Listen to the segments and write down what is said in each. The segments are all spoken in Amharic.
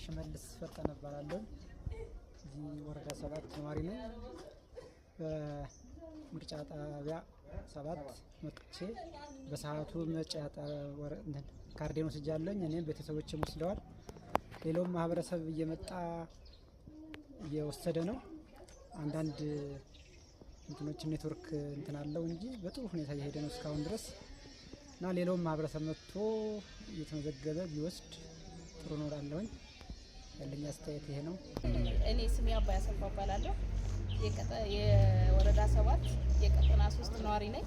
ሽመልስ ፈጠነ እባላለሁ። እዚህ ወረዳ 7 ነዋሪ ነኝ። በምርጫ ጣቢያ 7 መጥቼ በሰዓቱ ምርጫ ካርዴን ወስጃለሁኝ። እኔም ቤተሰቦችም ወስደዋል። ሌላውም ማህበረሰብ እየመጣ እየወሰደ ነው። አንዳንድ እንትኖች ኔትወርክ እንትን አለው እንጂ በጥሩ ሁኔታ እየሄደ ነው እስካሁን ድረስ እና ሌላውም ማህበረሰብ መጥቶ እየተመዘገበ ቢወስድ ጥሩ ነው እላለሁኝ። ያለኝ አስተያየት ይሄ ነው። እኔ ስሜ አባይ አሰፋ እባላለሁ። የወረዳ 7 የቀጠና 3 ነዋሪ ነኝ።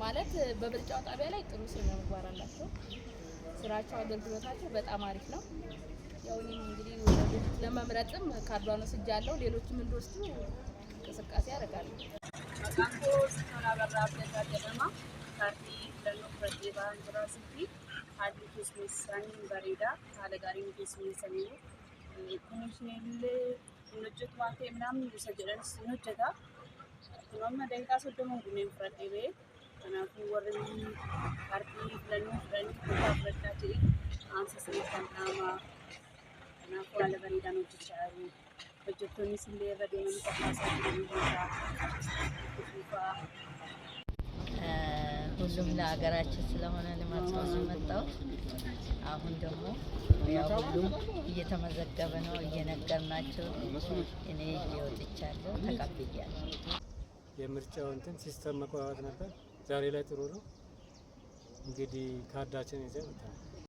ማለት በምርጫው ጣቢያ ላይ ጥሩ ስነ ምግባር አላቸው። ስራቸው፣ አገልግሎታቸው በጣም አሪፍ ነው። ያው እኔም እንግዲህ ወደፊት ለመምረጥም ካርዷን ወስጃለሁ። ሌሎችም እንዲወስዱ እንቅስቃሴ አደርጋለሁ። Maqaan koo Siitoon Abarraa Abdataa jedhama. Kaardii filannoo fudhadhee ba'aan jira asitti. Haalli keessummeessaan bareedaa. Haala gaariin keessummeessaniiru. Kunuunsi illee hin hojjetu waan ta'e ምናምን isa jedhanis hin hojjeta. Kun amma daqiiqaa 30 guunneen fudhadhee ba'e. Kanaafuu warri kaardii filannoo fudhanii kutaa fudhadhaa jedhee aansa saniif kan dhaamaa. Kanaafuu haala bareedaan hojjechaa jiru. Hojjettoonnis illee irra deemanii kakaasaa jiranii jira. ሁሉም ለሀገራችን ስለሆነ ልመርጠው ነው የመጣሁት። አሁን ደግሞ ያው ሁሉም እየተመዘገበ ነው፣ እየነገርናቸው ነው። እኔ ይዤ ወጥቻለሁ፣ ተቀብያለሁ። የምርጫው እንትን system መቆራረጥ ነበር። ዛሬ ላይ ጥሩ ነው። እንግዲህ ካርዳችን ይዘን ወጥተናል።